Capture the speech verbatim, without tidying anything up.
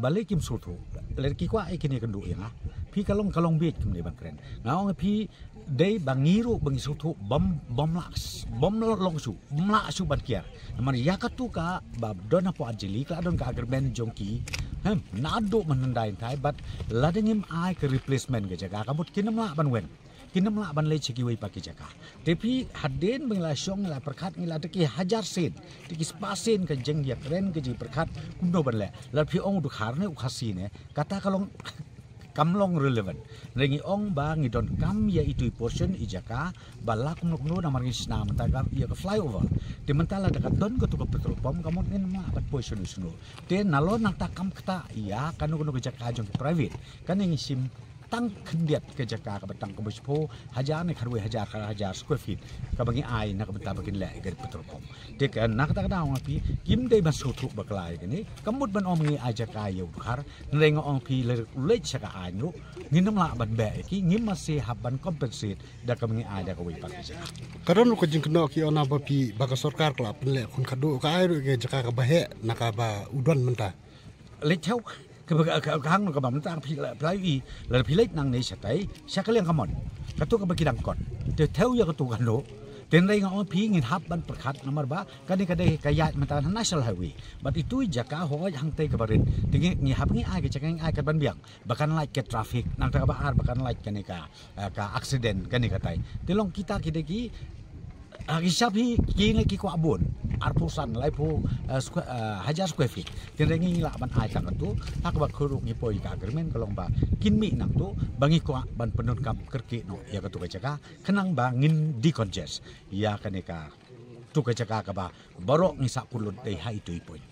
Balei kim sngewthuh? Lada ki kwah ïa kine kynduh ïa nga, phi ka long, ka long bieit kim dei ban kren. Nga ong phi, dei ba ngi ruh ba ngi sngewthuh bym, bym lah, bym long shuh, bym lah shuh ban kiar. Namar ïa katu kaba don hapoh Arjili ka la don ka agreement jong ki. Hem, naduh mynhyndai hynthai, bad lada ngim ai ka replacement ka jaka, ka mut kin ym lah ban wan, kin ym lah ban leit sha kiwei pat ki jaka. Te phi, hadien ba ngi la shong, ngi la pyrkhat, ngi la da ki hajar sien, da ki spah sien ka jingïakren, ka jingpyrkhat kumno ban leh. Lada phi ong u Dkhar ne u Khasi ne, kata ka long, kam long relevant. Hynrei ngi ong ba ngi donkam ïa itu i portion i jaka ba la kumno kumno, namar ngi shna mynta ka ïa ka flyover. Te mynta lada ka don katu ka petrol pump, ka mut ngin ym lah ban poi shano shano. Te nalor nangta kam ktah ïa kano kano ka jaka jong ki private. Kane ngi shim tang khyndiat ka jaka kaba tang kaba shiphew hajar ne khatwei hajar, khat hajar square feet, kaba ngi ai na ka bynta ba kin leh ïa ka petrol pump. Te ka, na kata ka daw nga ong phi, kim dei ban sngewthuh bakla ïa kane. Ka mut ban ong ngi ai jaka ïa u Dkhar, hynrei nga ong phi, lada u leit sha ka aiñ ruh, ngin ym lah ban beh ïa ki, ngim masi hap ban compensate da kaba ngi ai da kawei pat ka jaka. Ka don ruh ka jingkynnoh ki ong ba phi, ba ka sorkar ka la pynleh khun khadduh, ka ai ruh ïa ka jaka kaba heh na kaba u don mynta. Leit thew, ka, ka, ka, ka hang no kaba mynta phi la, phi la ïohi, lada phi leit nangne shatai sha ka liang kamon, katu kaba ki dang kot, te thew ïa katu kano. Te hynrei nga ong phi, ngin hap ban pyrkhat, namar ba kane ka dei ka ïaid mynta na National Highway. Bad itu i jaka hooid hangtei kaba rit. Te ngi, ngi hap ngi ai ka jaka, ngi ai katba biang, ba kan lait ka traffic, nangta kaba ar ba kan lait kane ka, eh, ka accident kane katai. Te long kita ki dei ki, ha, ki shap hi, kine ki kwah bun arphew san, laiphew, eh, square, eh, hajar square feet. Te hynrei ngi lah ban ai tang katu, ha kaba khuid ruh ngi poi ka agreement ka long ba kin mih nangtu, ba ngi kwah ban pyndonkam kyrkieh noh ïa katu ka jaka, khnang ba ngin decongest ïa kane katu ka jaka kaba baroh ngi sah kut lut dei ha itu i point.